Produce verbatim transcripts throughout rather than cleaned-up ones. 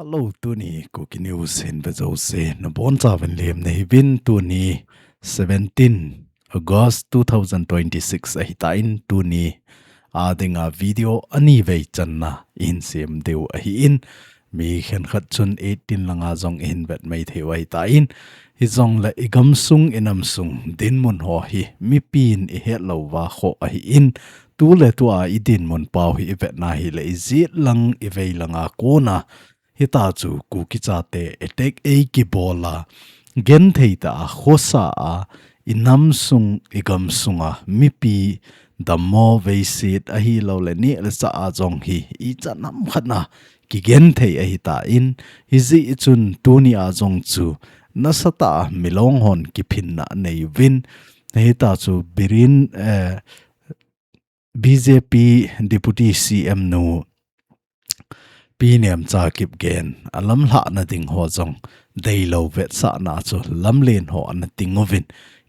Hello, tuni Kuki News hin ve jouse nabonchauvin lemna hiuvin. Tuni seventeen August two thousand twenty-six ahitan, tuni a dinga video anivei channa ihin sem diu ahin. Mi khenkhat chun eighteen langa jong ihin vet maithei u ahitan. Hijongle igamsung inamsung dinmun ho hi mipin ihet louva kho ahin. Tuletua idinmun pau hi ivetna hile ijet lang ivei langa kona hitachu Kuki chate attack eikibola, genthei tah a khosa a, inamsung igamsunga mipi dammo veiset ahiloule neh le chah a jong hi ichan ham khatna kigenthei ahitan, hijeh chun tunia jong chu nasatah a milong hon kiphinna aneiuvin, hitachu Biren, eh, BJP Deputy CM nu Pi Nemcha Kipgen alamlhahna ding ho jong deilou vetsahna chu lamlen ho ana ting uvin,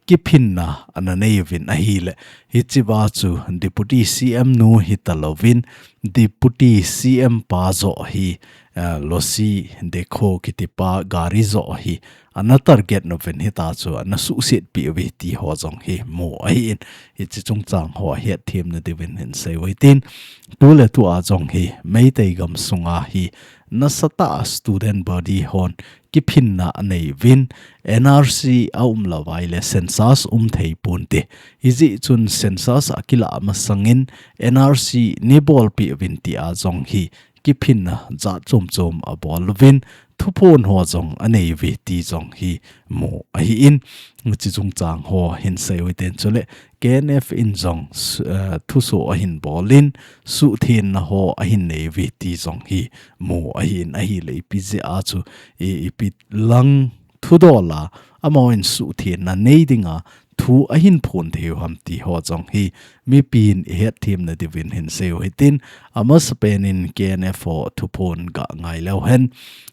kiphinna ana neiuvin ahile, hichea chu Deputy CM nu hitalouvin, Deputy CM pa joh hi, eh, Lossi Dekho kitipa gari joh hi ana target uvin, hitachu ana suhsetpeh uve ti ho jong hi mu ahin. Hiche chungchang ho hetthem nadiuvin hinsei uhitin. Tuletua jong hi Meitei gamsunga hi nasatah a student body hon kiphinna aneiuvin, NRC aumlou vaile census umthei ponte. Hijeh chun census akilah masangin NRC neibolpeh uvin tia jong hi kiphinna jat chom chom abol uvin, thuphon ho jong aneiuve ti jong hi mu ahin. Hiche chungchang ho hinsei uhitin, chule KNF in jong su-, eh, thuso ahin bolin, suhthenna ho ahin neiuve ti jong hi mu ahin, ahile ipi jeh a chu i, ipi lang thudola amahon suhthenna nei dinga thu ahin phon theiu ham ti ho jong hi mipin ihetthem nadiuvin hinsei uhitin, amasapen in KNF ho thuphon gangai leuhen.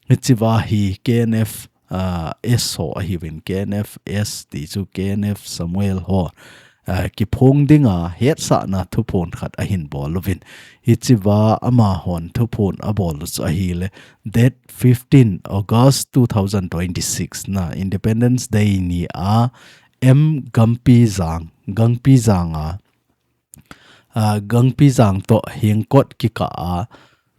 Hichea hi KNF, ah, S ho ahiuvin, KNF S ti chu KNF Samuel ho, ah, kiphong dinga hetsahna thuphon khat ahin bol uvin. Hichea amahon thuphon abol u chu ahile, date fifteen August two thousand twenty-six na Independence Day nia M Gangpijang, Gangpijang a, ah, Gangpijang toh hengkot kikah a,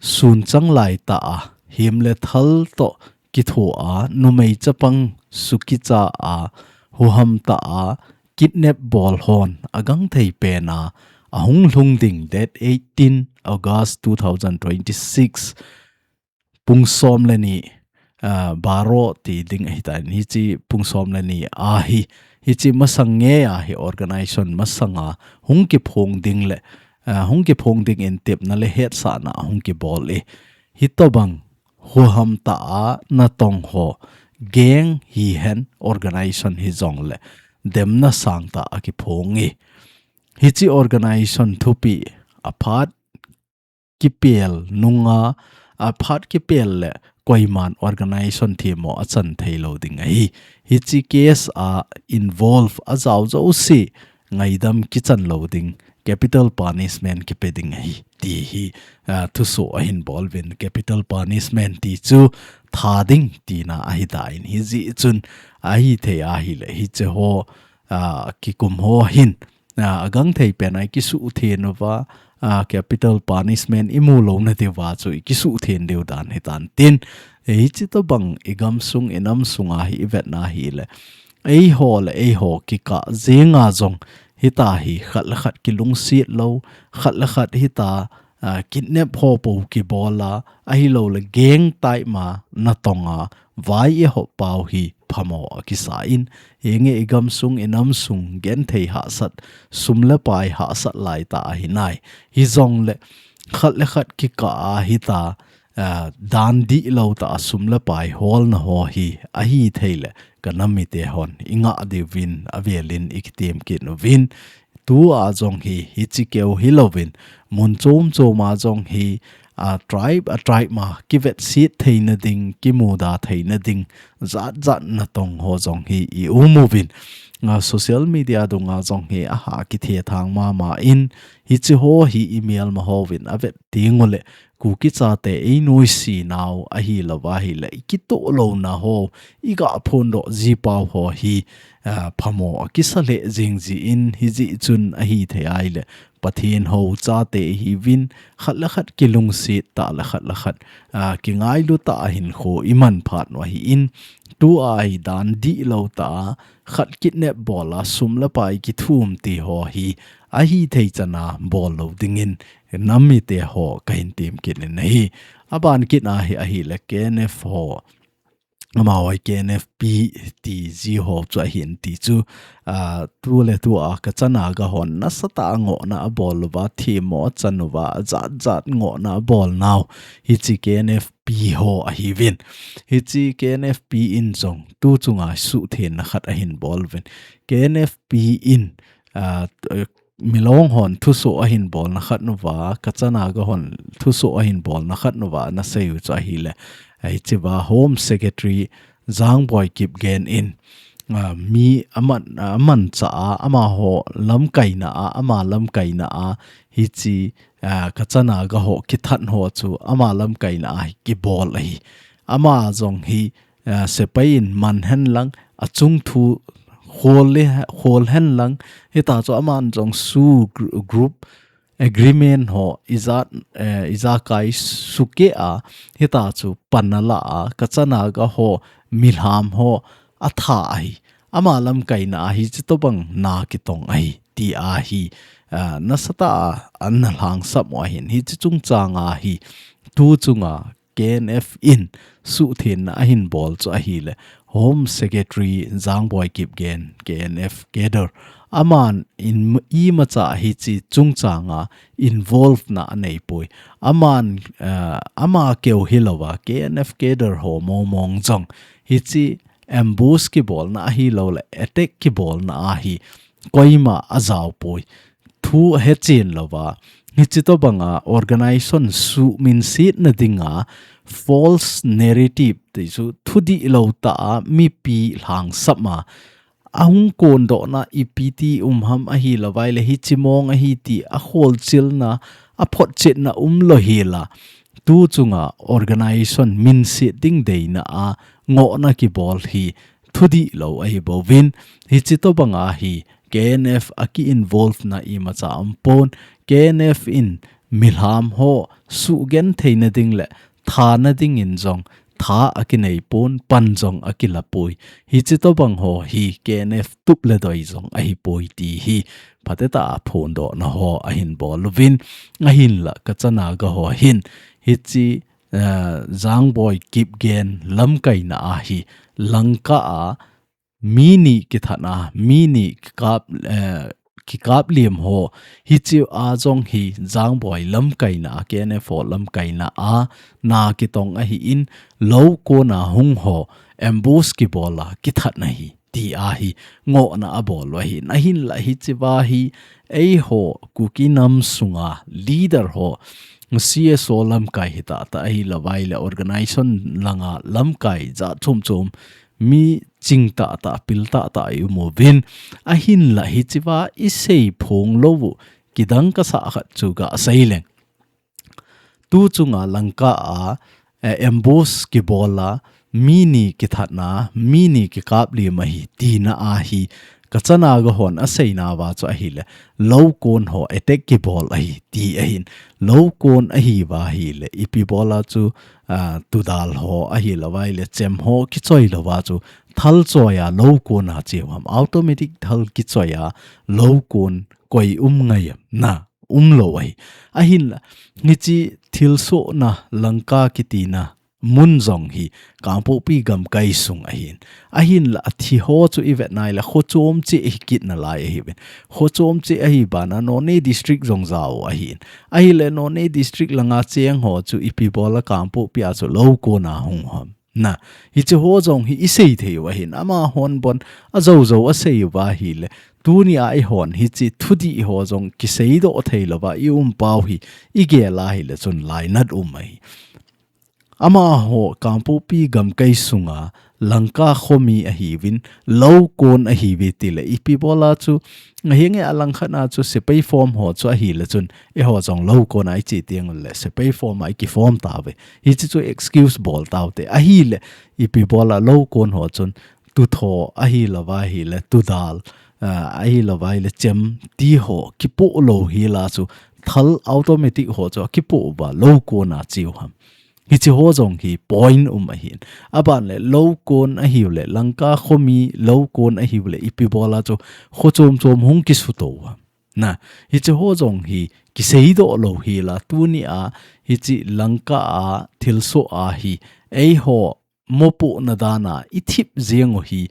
sunchang laitah a, hem le thal toh kitho a, numei chapang sukicha a, huham tah a, kidnap bol hon agangthei pen a, ahung lhung ding date eighteen August two thousand twenty-six, pung som le ni, ah, baro ti ding ahitan, hiche pung som le ni a hi, hiche masang ngei a hi organization masanga hung kiphong ding le, ah, hung kiphong ding in tepna le hetsahna hung kibol e. Hitobang huham tah a natong ho, gang hihen, organization hijongle demna sangtah a kiphong e. Hiche organization thupeh aphat kipel nunga, aphat kipel le koiman organization themmo achan theilou ding ahi. Hiche case a involve ajao jouse ngaidam kichan lou ding, capital punishment kipe ding ahi ti hi, ah, thuso ahin bol uvin, capital punishment ti chu tha ding tina ahitan, hijeh chun ahithei ahile hiche ho, ah, kikum ho hin, ah, agangthei pen a ikisuhthen uva, ah, capital punishment imu louna diuva chu ikisuhthen diu dan hitan tin. Hiche tobang igamsung inamsunga hi ivetna hile, eiho le eiho kikah jenga jong hitia hi khat le khat kilungset lou, khat le khat hitia, ah, kidnap ho pou kibola, ahiloule gang type ma natonga vai ihop pau hi phamo akisan, henge igamsung inamsung genthei hahsat, sum le pai hahsat laitah ahinai. Hijongle khat le khat kikah a hitia, ah, dan dihlou tah a sum le pai holna ho hi ahithei le kanam mite hon ingah diuvin avelin ikitem kit uvin. Tua jong hi, hiche keu hilouvin, mun chom choma jong hi, a tribe, a tribe ma kivetset theina ding, kimuda theina ding, jat jat natong ho jong hi ium uvin. A social media dunga jong hi aha kithethang mama in, hiche ho hi imelma houvin avet tengule, Kuki chate ei nuisi nau ahi lou va ahile, i kitoh louna ho, i ga phondoh ji pau ho hi, ah, phamo a kisa lheh jing ji in, hijeh chun ahi thei ahile, Pathen hou chate i hiuvin, khat le khat kilungset tah le khat le khat, ah, kingailu tah a hinkho i man phat u ahi in, tua hi dan dihlou tah a, khat kidnap bol a, sum le pai kithum ti ho hi, ahi thei chan a bol lou dingin, nam mite ho kahin tem kit in ahi. Aban kit a hi ahile K N F ho, amavoi K N F P ti ji ho chu ahin ti chu, ah, tu le tu a ka chana ga hon nasatah a ngohna abol uva, themmo achan uva, jat jat ngohna abol nau, hiche K N F P ho ahiuvin. Hiche K N F P in jong tu chunga suhthengna khat ahin bol uvin. K N F P in, ah, Milong hon thusoh ahin bolna khat uva, ka chana ga hon thusoh ahin bolna khat uva, ana sei u chu ahile. Hiche va Home Secretary Jangboi Kipgen in, ah, mi aman, aman cha a, amaho lamkaina a, ama lamkaina a, hiche, ah, ka chana ga ho kithat ho chu, ama lamkaina a hi kibol ahi. Ama jong hi, ah, sepai in man hen lang, achung thu khol le, khol hen lang, hita chu aman jong SoO gr-, group agreement ho, ija, eh, ijakai sukeh a, hita chu pan ala a, ka chana ga ho, milham ho, atha ahi. Ama lamkaina a hiche tobang na kitong ahi, ti ahi, ah, nasatah a, ana lhangsap u ahin, hiche chungchang a hi, tu chunga, K N F in suhthengna ahin bol chu ahile, Home Secretary Jangboi Kipgen, K N F cadre, aman in imacha hiche chungchang a involve na anei poi. Aman, eh, ama keu hilou va, K N F cadre ho mong mong jong hiche ambush kibolna ahilou le, attack kibolna a hi, koima ajao poi. Thu ahechen lou va, hiche tobang a organization suhminsetna ding a false narrative ti chu thudihlou tah a mipi lhangsap a, ahung kondohna ipi ti um ham ahilou va ahile hiche mong ahi ti akholchilna, aphotchetna umlou hel a, tu chunga organization minset ding deina a ngohna kibol hi thudihlou ahi bouvin, hiche tobang a hi K N F a ki involve na imacha aum pon, K N F in milham ho suhgenthei na ding le thana ding in jong tha akinei pon, pan jong akila poi. Hiche tobang ho hi K N F tup le doi jong ahi poi ti hi phatecha a phondohna ho ahin bol uvin, ahinla ka chana ga ho hin hiche eh, Jangboi Kipgen lamkaina a hi Lanka a mi ni kithat a, mi ni kikap, eh, kikap liam ho, hiche a jong hi Jangboi lamkaina a, K N F ho lamkaina a na kitong ahi in, lou kon a hung ho, ambush kibol a kithat na hi. Ti a hi ngohna abol u ahin, ahinla hiche va hi eiho Kuki nam sunga leader ho, C S O lamkai hita ta ahilou va ahile organization langa lamkai jat chom chom mi ching tah tah, pil tah tah i um uvin, ahinla hiche va i seiphong lou u kidang kasah khat chu ga sei leng. Tu chunga Lanka a, eh, ambush kibol a, mi ni kithat na, mi ni kikap liam ahi, tina a hi, ka chana ga hon aseina va chu ahile, lou kon ho attack kibol ahi, ti ahin, lou kon ahi va ahile, ipi bol a chu, ah, tudal ho ahilou va ahile, chem ho kichoi lou va chu, thal choi a lou kon a cheu ham, automatic thal kichoi a lou kon koi um ngai am, na. Umlou ahi. Ahinla, hiche thilsohna Lanka kitina mun jong hi Kangpokpi gamkai sung ahin. Ahinla, athi ho chu i vet nai le, kho chom cheh hi kit nalai ahi ven. Kho chom cheh ahi bana, Noney district jong jao ahin. Ahile, Noney district langa cheng ho chu ipi bol a Kangpokpi a chu lou kon a hung ham. Na, hiche ho jong hi i sei thei u ahin, amahon bon, ajou jou asei u va ahile. Tuni a eihon hiche thudih ho jong kiseidoh thei lou va i um pau hi, i gel a ahile chun lainat um ahi. Amaho Kangpokpi gamkai sunga Lanka khomi ahiuvin, lou kon ahiuve tile, ipi bola chu, ahinge alangkhat a chu sepai form ho chu ahile chun, eiho jong lou kon a iche teng le, sepai form a iki form tauve. Hichi chu excuse bol taute. Ahile, ipi bola lou kon ho chun, tutho ahilouva ahile, tudal, ah, ahilouva ahile, chem ti ho, kipoh lou hila chu, thal automatic ho chu, kipoh uva, lou kon a cheu ham. Hichi ho jong hi point um ahin. Aban le lou kon ahiu le, Lanka khomi lou kon ahiu le, ipi bola chu kho chom chom hung kisuto uva. Na, hichi ho jong hi kiseidoh lou hila, tuni a, hichi Lanka a thilsoh a hi, eiho mopohna dan a, ithip jeng u hi,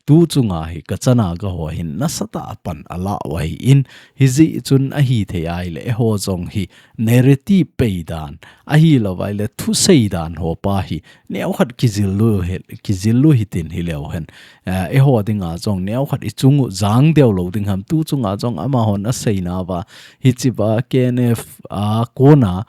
tu chunga hi, kachana ga ho hin, nasatah a pan ala u ahin, hijeh chun ahithei ahile, eiho jong hi, narrative pei dan, ahilouva ahile, thusei dan ho pa hi, neokhat kijil u hi, kijil u hitin hileu hen. Eh, eiho dinga jong, neokhat ichung u jang deu lou ding ham, tu chunga jong, amahon aseinauva, hichiva, K N F a kona,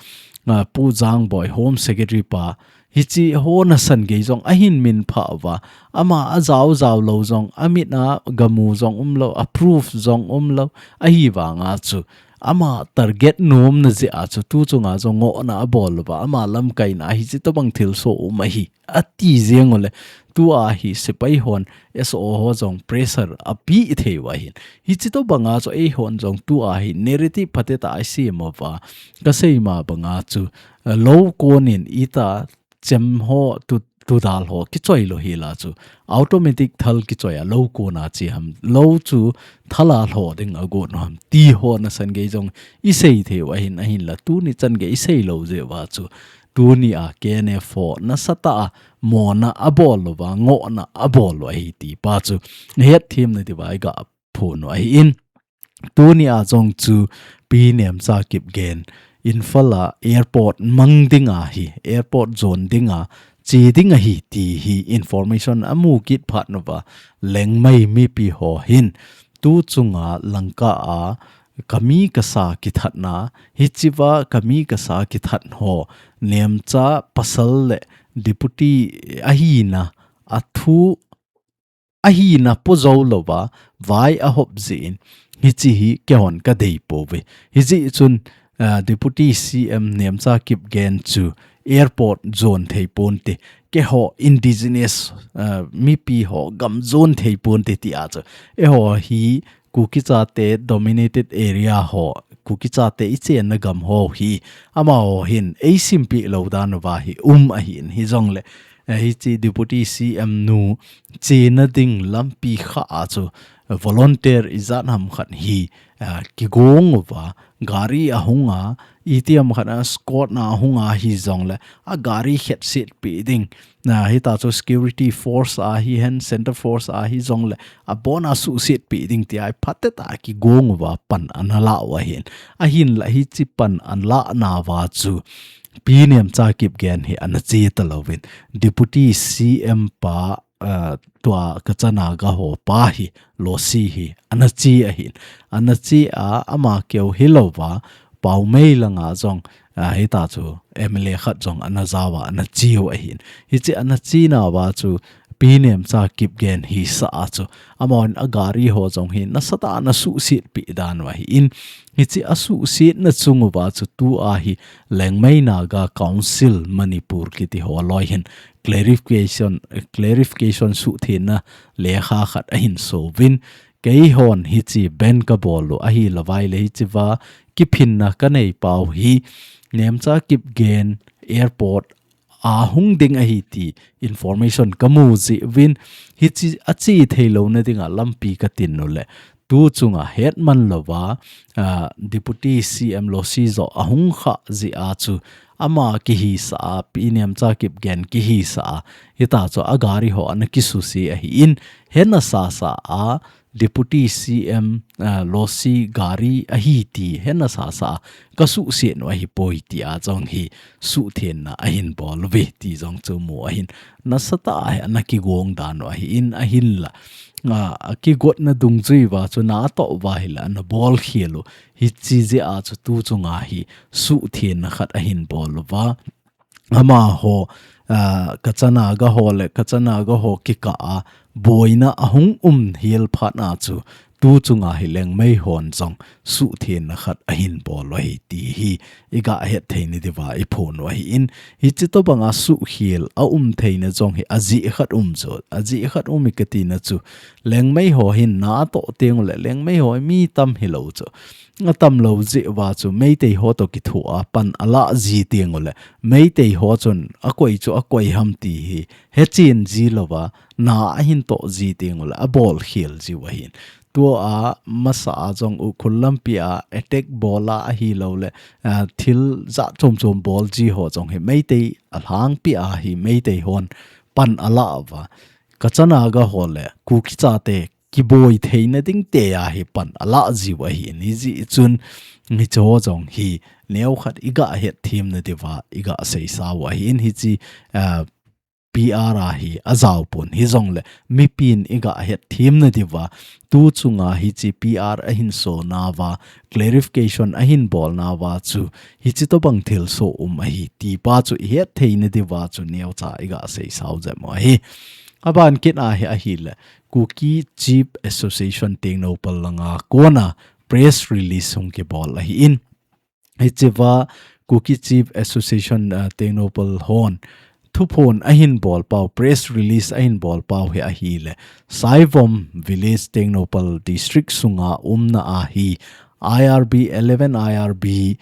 ah, Pu Jangboi Home Secretary pa, hichi ho nasan gei jong ahin minphah uva. Ama ajao jao lou jong, amit a gamu jong umlou, a proof jong umlou. Ahivanga chu, ama target nomna jeh a chu tu chunga jong ngohna abol uva. Ama lamkaina hichi tobang thilsoh um ahi. Ati jeng u le, tua hi sepai hon S O ho jong pressure apeh thei u ahin. Hichi tobanga chu eihon jong tua hi narrative phatecha a isem uva. Kasei ma banga chu, eh, lou kon in ita chem ho tu, tudal ho kichoi lou hila chu. Automatic thal kichoi a lou kon a che ham. Lou chu thal a lho ding agot u ham. Ti ho nasan gei jong isei thei u ahin, ahinla tuni chan gei isei lou jeh uva chu. Tuni a K N F ho nasatah a mona abol uva, ngohna abol u ahi ti pa chu. Hetthemna diuva iga phon u ahin. Tuni a jong chu Pi Nemcha Kipgen, Imphal a airport mang ding ahi, airport jon ding a, che ding ahi ti hi information amu kit phat uva, Liangmai mipi ho hin, tu chunga Lanka a, kami kasa kithatna, hichiva kami kasa kithat ho, Nemcha pasal le deputy ahina, athu ahina po jou louva, vai ahop jeh in, hichi hi keihon kadei pouve. Hijeh chun, ah, Deputy C M Nemcha Kipgen chu airport jon thei ponte, keiho indigenous, ah, mipi ho gam jon thei ponte ti a chu. Eiho hi Kuki chate dominated area ho, Kuki chate ichenna gam ho hi, amaho hin eisimpeh lou dan uva hi um ahin, hijongle, eh, hichi Deputy C M nu chena ding lampi kha a chu volunteer ijat ham khat hi, ah, kigong uva, gari ahung a, itiham khat a escort na ahung a hijongle, agari khetset peh ding. Na, hita chu security force ahihen, center force ahijongle, abona suhset peh ding tia phatecha a kigong uva pan ana la u ahin. Ahinla hichi pan ana la nauva chu, Pi Nemcha Kipgen hi ana che talouvin. Deputy C M pa, ah, tua Kacha Naga ho pa hi, Lossi hi, ana che ahin. Ana che a, ama keu hilouva, Paumei langa jong, ah, hita chu M L A khat jong ana jao a, ana che u ahin. Hichi ana che nauva chu Pi Nemcha Kipgen hisah a chu, amahon agari ho jong hi nasatah a ana suhset peh dan u ahin. Hichi asuhsetna chung uva chu tua hi Liangmai Naga Council Manipur kiti ho loi hin clarification, clarification suhthengna lekha khat ahin souvin, keihon hichi ban kabol u ahilouva ahile hichiva kiphinna kanei pau hi, Nemcha Kipgen airport a hung ding ahi ti information kamu jeh uvin, hichi ache theilouna dinga lampi katin u le, tu chunga hetman louva, ah, Deputy C M Lossi joh ahung kha jeh a chu, ama kihisah a, Pi Nemcha Kipgen kihisah a, hita chu agari ho ana kisuse ahin, hena sasa a, Deputy C M, ah, Lossi gari ahi ti hena sasa a, kasuhset u ahipoi tia jong hi suhthengna ahin bol uve ti jong chu mu ahin. Nasatah a hi ana kigong dan u ahin, ahinla, ah, akigotna dungjui uva chu natoh uva hile ana bol khel u. Hichi jeh a chu tu chunga hi suhthengna khat ahin bol uva. Amaho, ah, Kacha Naga ho le Kacha Naga ho kikah a boina ahung um hel phat na chu tu chunga hi Liangmai hon jong suhthengna khat ahin bol u ahi ti hi i gah het theina diuva i phon u ahi in, hichi tobanga suhkhel a um theina jong hi ajeh khat um chu, ajeh khat um i kati na chu Liangmai ho hin na atoh teng u le Liangmai ho mi tam hilou chu, atam lou jeh uva chu Meitei ho toh kithoa pan alah ji teng u le Meitei ho chun akoi chu akoi ham ti hi hechen ji louva na ahin toh ji teng u le abol khel ji u ahin. Tua masa a jong Ukhrul lampi a attack bol a ahilou le, ah, thil jat chom chom bol ji ho jong hi Meitei alhangpi a hi Meitei hon pan alah uva. Kacha Naga ho le Kuki chate kiboi theina ding te a hi pan alah ji u ahi in, hijeh chun hichi ho jong hi neo khat i gah het themna diuva i gah seisa u ahi in, hichi, ah, P R a hi ajao pon hijong le mipin i gah het themna diuva tu chunga hichi P R ahin so nauva clarification ahin bol nauva chu hichi tobang thilsoh um ahi ti pa chu i het theina diuva chu neocha i gah seisa u jep u ahi. Aban kit a hi ahile Kuki Chief Association Tengnoupal langa kona press release hung kibol ahi in. Hichi uva Kuki Chief Association, ah, Tengnoupal hon thuphon ahin bol pau, press release ahin bol pau hi ahile Saivom Village Tengnoupal District sunga umna a hi I R B, eleven I R B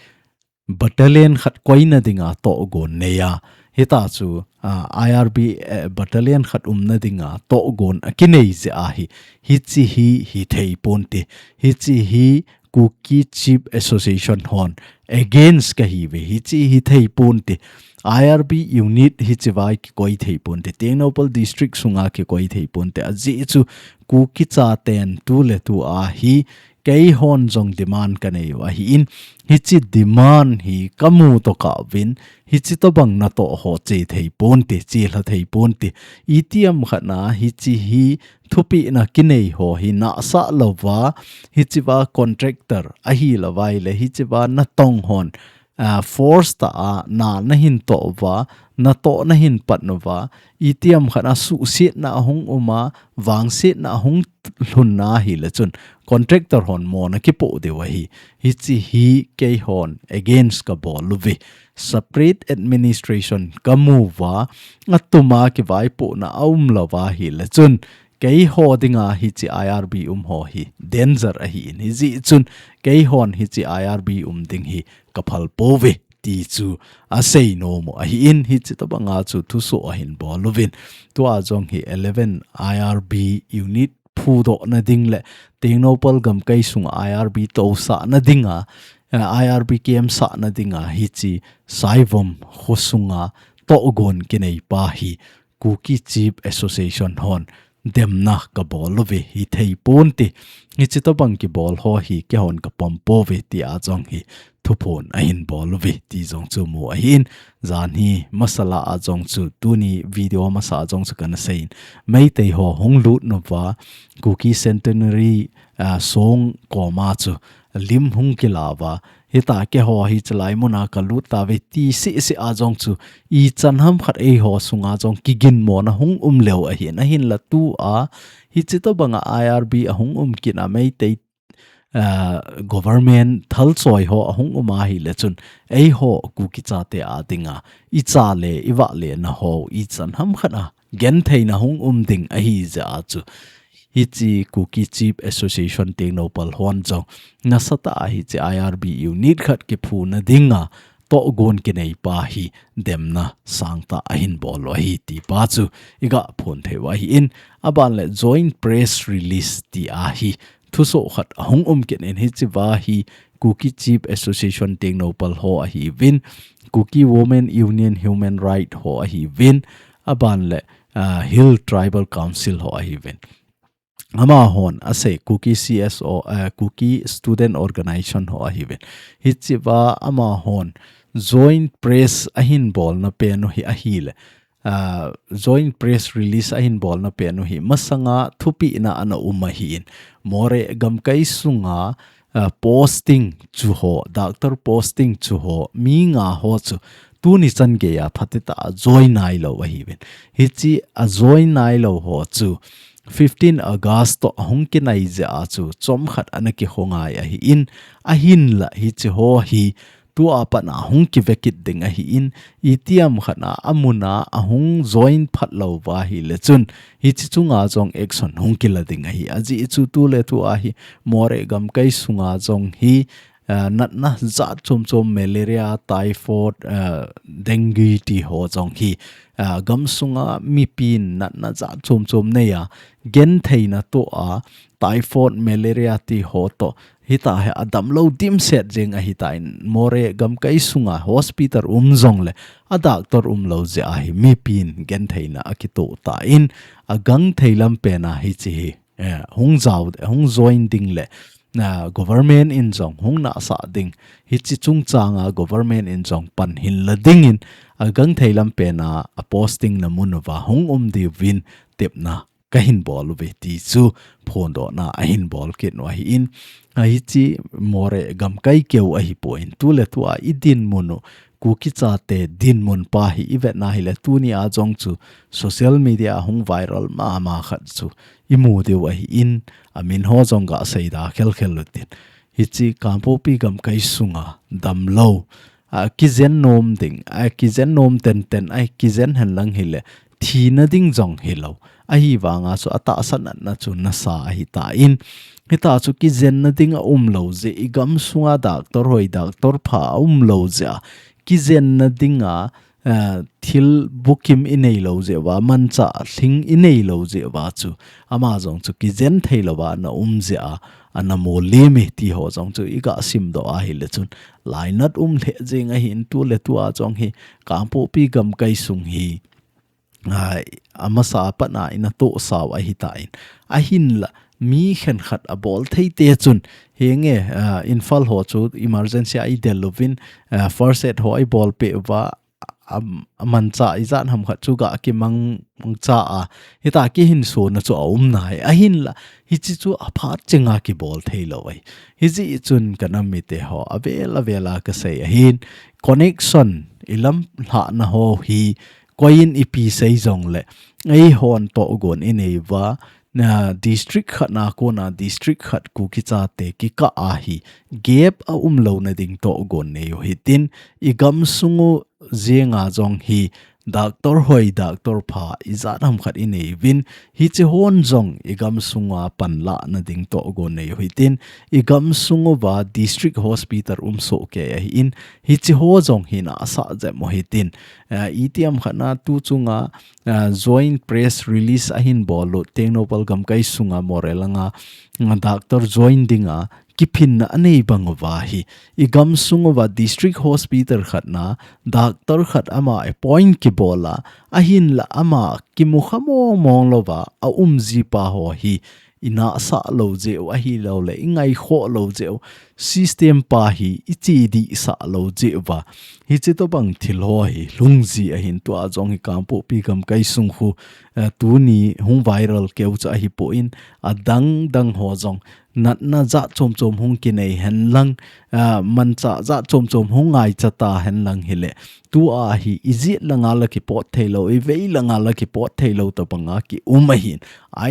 battalion khat koina dinga tohgon nei a. Hita chu, ah, I R B, eh, battalion khat umna dinga tohgon akinei jeh a hi, hichi hi hithei ponte. Hichi hi Kuki Chief Association hon against kahiuve, hichi hithei ponte. I R B unit hichi uva kikoi thei ponte. Tengnoupal District sunga kikoi thei ponte. Ajeh chu Kuki chaten tu le tu a hi keihon jong demand kanei u ahi in, hichi demand hi kamu tokah uvin, hichi tobang natoh ho che thei ponte, chelha thei ponte. Itiham khat na hichi hi thupehna kinei ho hi nahsah louva, hichi uva contractor ahilou vai le, hichi uva natong hon, ah, force tah a na nahin toh uva, natoh nahin pat nauva, itiham khat a suhsetna ahung um a, vangsetna ahung lhun na ahile chun contractor hon mona kipoh diu ahi. Hichi hi keihon against kabol uve. Separate administration kamu uva, atuma kivaipohna aum louva ahile chun keiho dinga hichi I R B um ho hi danger ahi in, hijeh chun keihon hichi I R B um ding hi kaphal pouve ti chu asei nom u ahi in, hichi tobanga chu thusoh ahin bol uvin. Tua jong hi eleven I R B unit phudohna ding le Tengnoupal gamkai sunga I R B tousahna dinga, eh, I R B camp sahna dinga hichi Saivom kho sunga tohgon kinei pa hi Kuki Chief Association hon demna kabol uve, hithei ponte. Hichi tobang kibol ho hi keihon kapom pouve ti a jong hi thuphon ahin bol uve ti jong chu mu ahi in. Jan hi masala a jong chu, tuni video masa a jong chu kana sei in, Meitei ho hung lut nauva Kuki Centenary, ah, song koma chu lim hung kila uva, hita keiho hichi lai muna kalut tauve ti seh seh a jong chu ichan ham khat eiho sunga jong kiginmona hung um leu ahi in, ahinla tua hichi tobanga I R B ahung um kit a Meitei, ah, government thalchoi ho ahung um ahile chun eiho Kuki chate a dinga icha le ivah le na ho ichan ham khat a gentheina hung um ding ahi jeh a chu hichi Kuki Chief Association Tengnoupal hon jong nasatah a hichi I R B unit khat kiphuna dinga tohgon kinei pa hi demna sangtah ahin bol u ahi ti pa chu i gah phon thei u ahi in, aban le joint press release ti a hi thusoh khat ahung um kit in, hichi uva hi Kuki Chief Association Tengnoupal ho ahiuvin, Kuki Women Union Human Right ho ahiuvin, aban le, ah, Hill Tribal Council ho ahiuvin. Amahon asei Kuki C S O, eh, Kuki Student Organization ho ahiuvin. Hichi uva amahon joint press ahin bolna pen u hi ahile, ah, joint press release ahin bolna pen u hi masanga thupehna ana um ahi in. Moreh gamkai sunga, ah, posting chu ho, doctor posting chu ho, mi nga ho chu tuni chan geiya phatah a join nailou ahiuvin. Hiche a join nailou ho chu fifteen August toh ahung kinai jeh a chu chomkhat ana kikhongai ahin, ahinla hiche ho hi tua pat a hung kive kit ding ahin, itiham khat a amun a ahung join phat lou uva ahile chun hiche chunga jong action hung kila ding ahi. Ajeh chu tuletua hi Moreh gamkai sunga jong hi, ah, natna jat chom chom, malaria, typhoid, ah, dengue ti ho jong hi, ah, gamsunga mipin natna jat chom chom neiya, gentheina toh a, typhoid, malaria ti ho toh, hitia hi adamlou dimset jeng ahitan, Moreh gamkai sunga hospital um jongle, a doctor umlou jeh a hi mipin gentheina akitoh tan, agangthei lam pen a hiche hi, eh, hung jao, hung join ding le, ah, government in jong hung nahsah ding, hiche chungchang a government in jong pan hin la dingin, agangthei lam pen a, a posting na mun uva hung um diuvin tepna kahin bol uve ti chu phondohna ahin bol kit u ahin, hiche Moreh gamkai keu ahipon, tuletua i dinmun u, Kuki chate dinmun pa hi i vet na hile, tuni a jong chu social media a hung viral mama khat chu i mu diu ahin, amin ho jong ga seida khel khel utin. Hiche Kangpokpi gamkai sunga damlou, a, kijen nom ding, a, kijen nom tenten, a, kijen henlang hile, thina ding jong hilou. Ahivanga chu atahsa natna chu nasa ahitan, hitia chu kijenna ding aumlou jeh, i gamsunga doctor hoi, doctor pha aumlou jeh a, kijenna dinga, eh, thil bukim i neilou jeh uva, manchah lhing i neilou jeh uva chu, ama jong chu kijen theilouva ana um jeh a, ana mollem e ti ho jong chu i ga simdoh ahile chun, lainat um lheh jeng ahin, tuletua jong hi Kangpokpi gamkai sung hi, ah, amasa a pat a ina tohsau ahitan. Ahinla, mi khenkhat abol thei te chun, henge, ah, Imphal ho chu emergency a i del uvin, ah, first aid ho i bolpeh uva, am, amanchah ijat ham khat chu ga kimang, mangcha a, hitia kihinsona chu aum nai. Ahinla, hiche chu aphat chenga kibol theilou ahi. Hijeh chun ka nam mite ho, avel avel a ka sei ahin, connection, i lamlhahna ho hi, koiyin ipi sei jongle, eihon tohgon i nei uva, na district khat na kona district khat Kuki chate kikah a hi gap aumlouna ding tohgon nei u hitin, i gamsung u jenga jong hi doctor hoi, doctor pha ijat ham khat i nei uvin, hiche hon jong i gamsunga panlahna ding tohgon nei u hitin, i gamsung uva district hospital um sohkei ahin, hiche ho jong hi nahsah jep u hitin, eh, itiham khat na tu chunga, ah, joint press release ahin bol u, Tengnoupal gamkai sunga Moreh langa, ah, doctor join dinga kiphinna anei bang uva hi, i gamsung uva district hospital khat na doctor khat ama appoint kibol a, ahinla ama kimukha mong mong louva aum jipa ho hi, i nahsah lou jeh u ahilouleh, i ngaikhoh lou jeh u, system pa hi i chedihsah lou jeh uva, hiche tobang thil ho hi lhung ji ahin, tua jong hi Kangpokpi gamkai sung khu, eh, tuni hung viral keu chu ahipon, adang dang ho jong natna jat chom chom hung kinei henlang, ah, manchah jat chom chom hung ngaicha ta henlang hile, tua hi i jet langa la kipot theilou, i vei langa la kipot theilou tobanga kium ahin,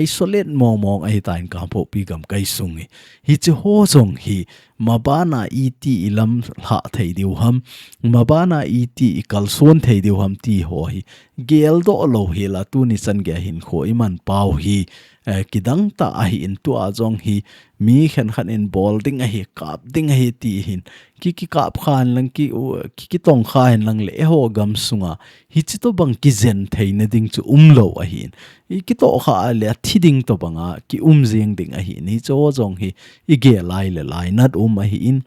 isolate mong mong ahitan Kangpokpi gamkai sung hi. Hiche ho jong hi, mabana iti i lamlhah thei diu ham, mabana iti i kalson thei diu ham ti ho hi, geldoh lou hela tuni chan geiya hinkho i manpau hi, eh, kidang tah ahin, tua jong hi mi khenkhat in bol ding ahi, kap ding ahi ti hin, ki, kikap kha henlang, ki, u, ki, kitong kha henlang le, eiho gamsunga hiche tobang kijen theina ding chu umlou ahin. I kitoh kha le athi ding tobanga kium jeng ding ahin, hiche ho jong hi i gel lai le lainat um ahin,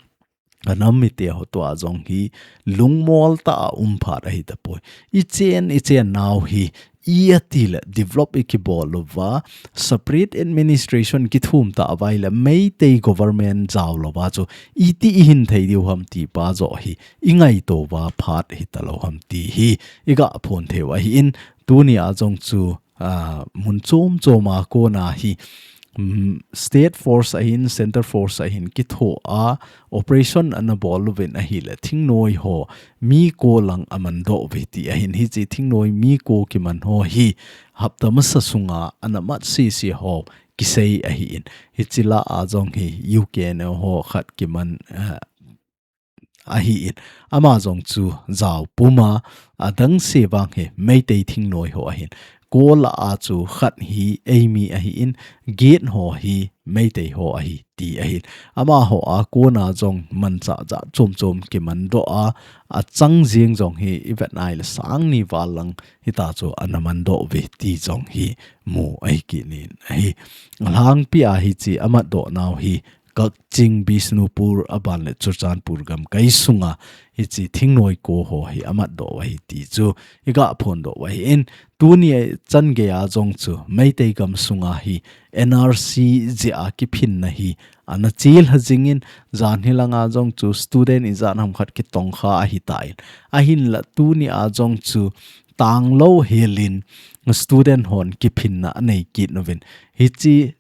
ka nam mite ho tua jong hi lungmol tah a um phat ahi tapoi. I chen, i chennau hi, i ati le develop i kibol uva, separate administration kithum ta uva ahile, Meitei government jao louva chu iti i hin thei diu ham ti pa joh hi i ngaito uva phat hita lou ham ti hi i ga phon thei u ahin, tuni a jong chu, ah, mun chom chom a kona hi mm, state force ahin, center force ahin kitho a operation ana bol uvin ahile thingnoi ho mi ko lang aman doh uve ti ahin, hiche thingnoi mi ko kiman ho hi hapta masa sunga ana mat sisi ho kisei ahin. Hiche lah a jong hi U K N L ho khat kiman, eh, ahin. Ama jong chu jao puma adang se vang hi Meitei thingnoi ho ahin. Ko lah a chu khat hi eimi ahin, gate ho hi Meitei ho ahi ti ahin. Amaho a kona jong manchah jat chom chom kiman doh a, achang jing jong hi i vet nai le sang ni val lang hita chu ana man doh uve ti jong hi mu ahi kit in ahi. Alangpi a hiche amat doh nau hi Kakching, Bishnupur, aban le Churachandpur gamkai sunga hiche thingnoi ko ho hi amat doh u ahi ti chu i ga phon doh u ahin, tuni chan gei a jong chu Meitei gam sunga hi N R C jeh a kiphinna hi ana chilha jing in, jan hi langa jong chu student ijat ham khat kitongkha ahi tan, ahinla tuni a jong chu tanglou hel in student hon kiphinna anei kit uvin. Hiche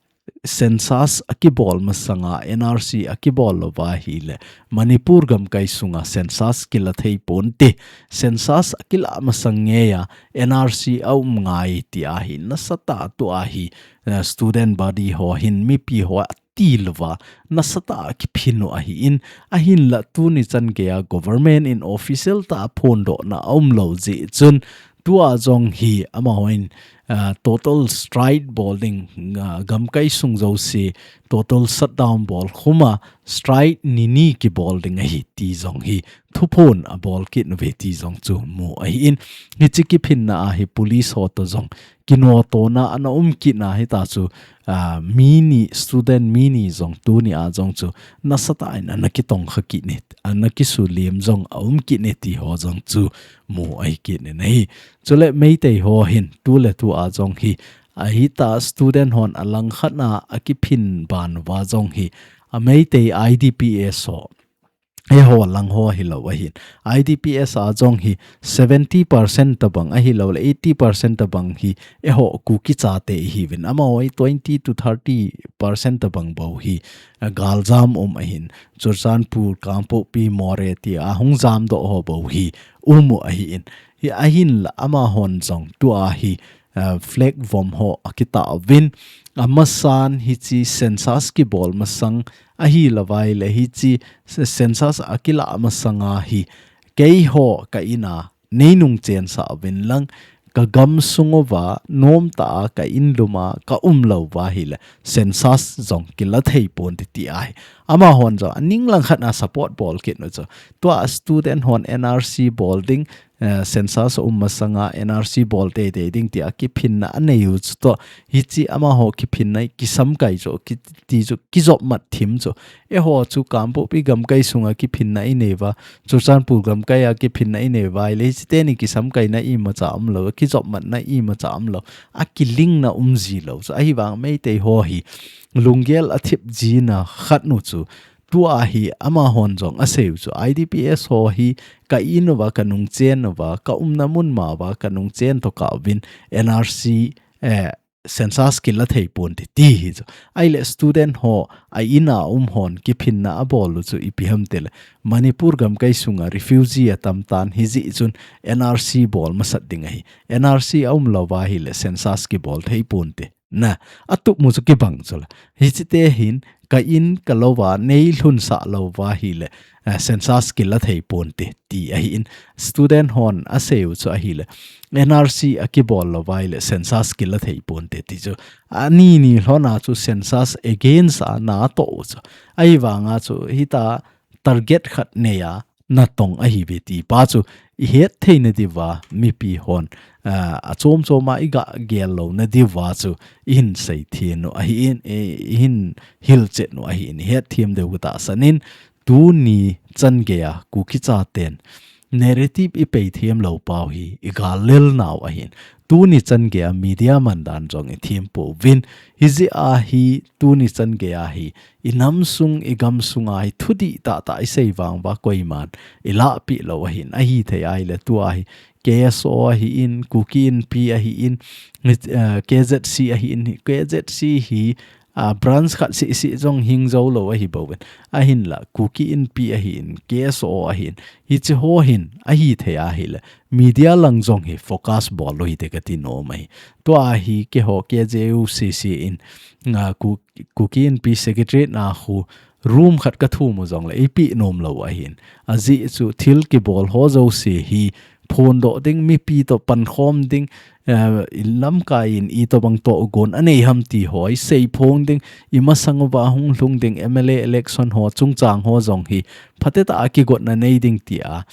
census akibol masanga N R C akibol lou va ahile Manipur gamkai sunga census kila thei ponte. Census akila masang ngei a N R C aum ngai ti ahi, nasatah a tua hi, eh, student body ho hin mipi ho ati louva nasatah a kiphin u ahin, ahinla tuni chan gei a government in official tah a phondohna aum lou jeh chun tua jong hi amahon, ah, total strike bol ding, ah, gamkai sung jouse total shutdown bol khum a strike ni ni kibol ding ahi ti jong hi thuphon abol kit uve ti jong chu mu ahin, hiche kiphinna a hi police ho toh jong kinoto na ana um kit na hita chu, ah, mi ni student mi ni jong tuni a jong chu nasatah in ana kitongkha kit in, ana kisulem jong aum kit in ti ho jong chu mu ahi kit in ahi. Chule Meitei ho hin tuletu a jong hi, ahita student hon alangkhat na akiphin ban uva jong hi, a Meitei I D P S ho, eiho lang ho hilou ahin, I D P S a jong hi seventy percent tabang ahilou le eighty percent tabang hi eiho Kuki chate ihiuvin, amaho hi twenty to thirty percent tabang bou hi, a, galjam um ahin, Churachandpur, Kangpokpi, Moreh ti a hung jamdoh ho bou hi um u ahin. Hi ahinla amahon jong tua hi, ah, flag vom ho akitah uvin, amasan hiche census kibol masang ahilouva ahile hiche census akila masanga hi keiho ka in a nei nungchensah uvin lang, ka gamsung uva nomtah a ka in lum a ka um lou uva ahile census jong kila thei ponte ti ahi. Amahon jong aning langkhat na support bol kit u chu, tua student hon N R C bol ding, eh, census aum masanga N R C bol teitei ding tia kiphinna anei u chu toh, hiche amaho kiphinna kisamkai chu, kiti chu, kijopmat thim chu. Eiho chu Kangpokpi gamkai sunga kiphinna inei uva, Churachandpur gamkai a kiphinna inei uva ahile hiche teni kisamkaina imacha umlou, kijopmatna imacha umlou, akilingna um jilou chu. Ahivang Meitei ho hi lunggel athip jina khat nu chu, tua hi amahon jong asei u chu, I D P S ho hi ka in uva, ka nungchen uva, ka umna mun ma uva, ka nungchen toh kah uvin N R C, eh, census kila thei ponte ti hi chu. Ahile student ho a in a um hon kiphinna abol u chu ipi ham tile, Manipur gamkai sunga refugee atam tan hijeh chun N R C bol masat ding ahi. N R C aum lou uva ahile census kibol thei ponte. Na, atup mu chu kibang chu la. Hiche te hin ka in ka lou uva, nei lhunsah lou uva ahile, eh, census kila thei ponte ti ahin, student hon asei u chu ahile, N R C akibol lou uva ahile census kila thei ponte ti chu. Ani ni lhona chu census against a natoh u chu. Ahivanga chu hita target khat nei a natong ahiuve ti pa chu ihet theina diuva mipi hon, ah, achom chom a iga gel louna diuva chu ihin seithem u ahin, i, ihin hilchet u ahin, ihet them diu katahsan in, tuni chan gei a Kuki chaten narrative ipei them lou pau hi igal lel nau ahin. Tuni chan gei a media man dan jong ithem pouvin. Hijeh a hi tuni chan gei a hi inam sung, igam sunga hi thudih tahtah isei vang uva koiman ilahpeh lou ahin. Ahithei ahile tua hi K S O ahin, Kuki Inpi ahin, eh, K Z C ahin, K Z C hi a, branch khat sisi jong hing jou lou ahi bou in. Ahinla, Kuki Inpi ahin, K S O ahin, hiche ho hin, ahithei ahile, media lang jong hi focus bol lou hite kati nom ahi. Tua hi keiho K J U C C in, a, Ku-, Kuki Inpi Secretariat na khu room khat kathum u jongle, ipi nom lou ahin. Ajeh chu thil kibol ho jouse hi, phondoh ding, mipi toh pankhom ding, eh, lamkai in itobang tohgon anei ham ti ho, iseiphong ding, imasang uva hung lhung ding, M L A election ho, chungchang ho jong hi, phatecha a kigotna nei ding tia,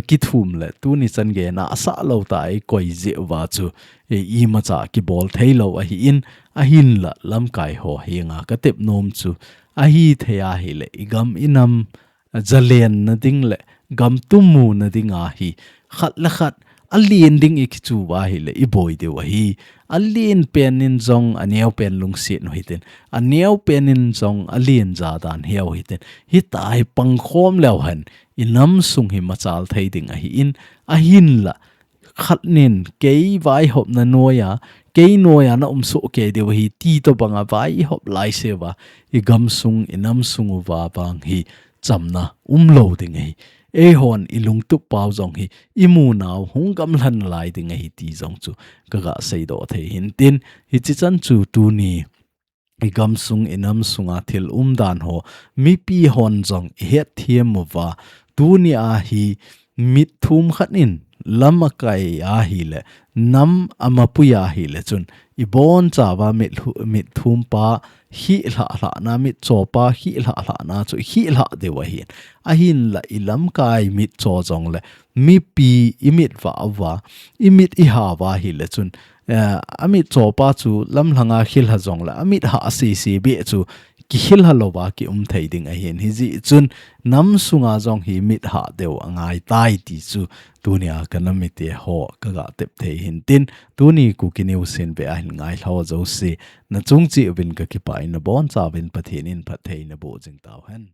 kithum le, tuni chan gei na, asah lou tah a ikoi jeh uva chu, eh, imacha kibol thei lou ahin, ahinla lamkai ho henga katep nom chu, ahithei ahile, igam inam, jalenna ding le gam tumuna ding ahi, khat le khat alen ding ikichu uva ahile iboi diu ahi. Alen pen in jong aneo pen lungset u hitin, aneo pen in jong alen jadan heu hitin. Hitia hi pangkhom leu hen, inam sung hi machal thei ding ahin, ahinla khat nin kei vaihopna noiya, kei noiya na um soh kei diu ahi ti tobanga vaihop laiseuva, igam sung, inam sung uva vang hi chamna um lou ding ahi. Eihon ilungtup pau jong hi, imunau hung gamlhan lai ding ahi ti jong chu kaga seidoh thei hintin, hichi chan chu tuni igam sung, inam sunga thil umdan ho, mipi hon jong ihet thiam uva, tuni ahi mit thum khat in lam akai ahile, nam amapui ahile chun, ibon chauva mit lhu-, mit thum pa, khihlah lhahna, mit cho pa, khihlah lhahna chu, khihlah diu ahin. Ahinla ilamkai mit cho jongle, mipi imit vah uva, imit ihah uva ahile chun, eh, amit cho pa chu lamlhanga khilha jongle, amit hah sese beh chu kikhilha louva kium thei ding ahin. Hijeh chun nam sunga jong hi mit hah diu angai tai ti chu tunia kana mite ho kaga tep thei hintin. Tuni Kuki News hin ve ahin ngailhah jouse, nachung cheh uvin kakipah in, nabon chauvin Pathen in phatthei naboh jing tauhen.